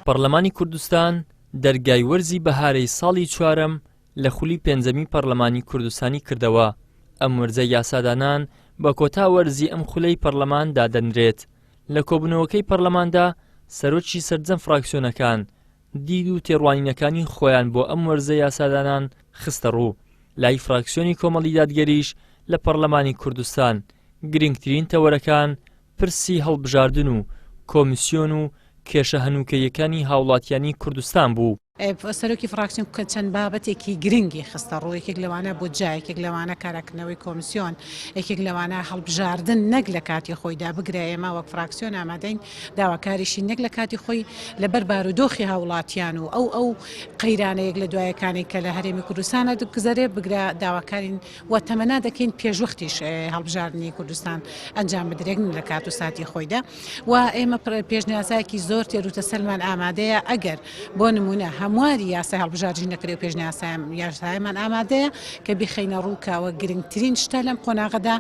پەڕلەمانی کوردستان دەرگای وەرزی بەهارەی ساڵی چوارەم لە خولی پێنجەمی پەڕلەمانی کوردستانی کردەوە، ئەم وەرزە یاسادانان بە کۆتا وەرزی ئەم خولەی پەڕلەمان دادەنرێت. لە کۆبوونەوەکەی پەڕلەماندا سەرۆکی سەرجەم فراکسیۆنەکان دید و تێڕوانینەکانی خۆیان بۆ ئەم وەرزە یاسادانان خستەڕوو، لای فراکسیۆنی کۆمەڵی دادگەریش لە پەڕلەمانی کوردستان گرنگترین تەوەرەکان پرسی هەڵبژاردن و کۆمیسیۆن و کێشە هەنووکەییەکانی هاوڵاتیانی کوردستان بوو. سەرۆکی فراکسیۆن کە چەند بابەتێکی گرنگی خستە ڕوو، یەکێک لەوانە بودجە، یەکێک لەوانە کاراکردنەوەی کۆمیسیۆن، یەکێک لەوانە هەڵبژاردن نەک لە کاتی خۆیدا، بگرە ئێمە وەک فراکسیۆن ئامادەین داواکاریشین نەک لە کاتی خۆی لەبەر بارودۆخی هاوڵاتیان و ئەو ئەو قەیرانە یەک لە دوایەکانی کە لە هەرێمی کوردستانە دەگوزەرێ، بگرە داواکارین و تەمەنا دەکەین پێشوەختیش هەڵبژاردنی کوردستان ئەنجام بدرێت لە کات و ساتی خۆیدا و ئێمە پێشنیازایەکی زۆر تێروتەسەلمان ئامادەیە ئەگەر بۆ نمونە هەمواری یاسای هەڵبژاردنی نەکرێ و پێشنیازایەمان ئامادەیە کە بیخەینە ڕوو کە گرنگترین شتە لەم قۆناغەدا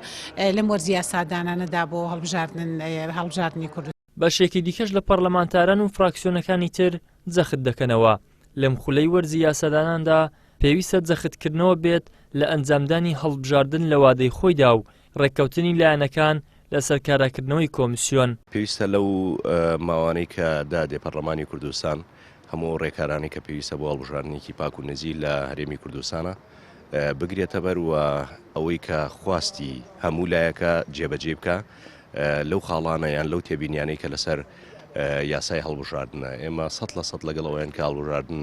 لەم وەرزی یاسادانانەدا بۆ هەڵبژاردن هەڵبژاردنی کوردستان. بەشێکی دیکەش لە پەڕلەمانتاران و فراکسیۆنەکانی تر جەخت دەکەنەوە، لەم خولەی وەرزی یاساداناندا پێویستە جەختکردنەوە بێت لە ئەنجامدانی هەڵبژاردن لە وادەی خۆیدا و ڕێککەوتنی لایەنەکان لەسەر کاراکردنەوەی کۆمسیۆن. پێویستە لەو ماوانەی کە دادێ پەرلەمانی کوردستان هەموو ئەو ڕێکارانەی کە پێویستە بۆ هەڵبژاردنێکی پاک و نەزیه لە هەرێمی کوردستانە بگرێتە بەر و ئەوەی کە خواستی هەموو لایەکە جێبەجێی بکا لەو خاڵانە یان لەو تێبینیانەی کە لەسەر یاسای هەڵبژاردنە ئێمە 100% لەگەڵ ئەوەیان کە هەڵبژاردن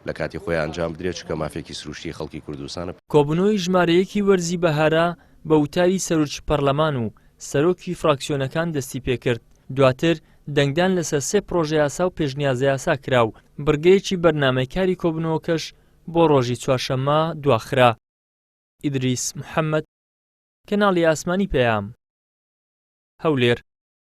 لە کاتی خۆی ئەنجام بدرێت چونکە مافێکی سروشتی خەڵکی کوردستانە. کۆبوونەوەی ژمارە یەکی وەرزی بەهارە بە وتاری سەرۆکی پەرلەمان و سەرۆکی فراکسیۆنەکان دەستیپێکرد، دواتر دەنگدان لەسەر سێ پڕۆژەیاسا و پێشنیازەیاسا کرا و بڕگەیەکی بەرنامەی کاری کۆبوونەوەکەش بۆ ڕۆژی چوارشەممە دواخرا. ئیدریس محەمەد، کەناڵی ئاسمانی پەیام، هەولێر.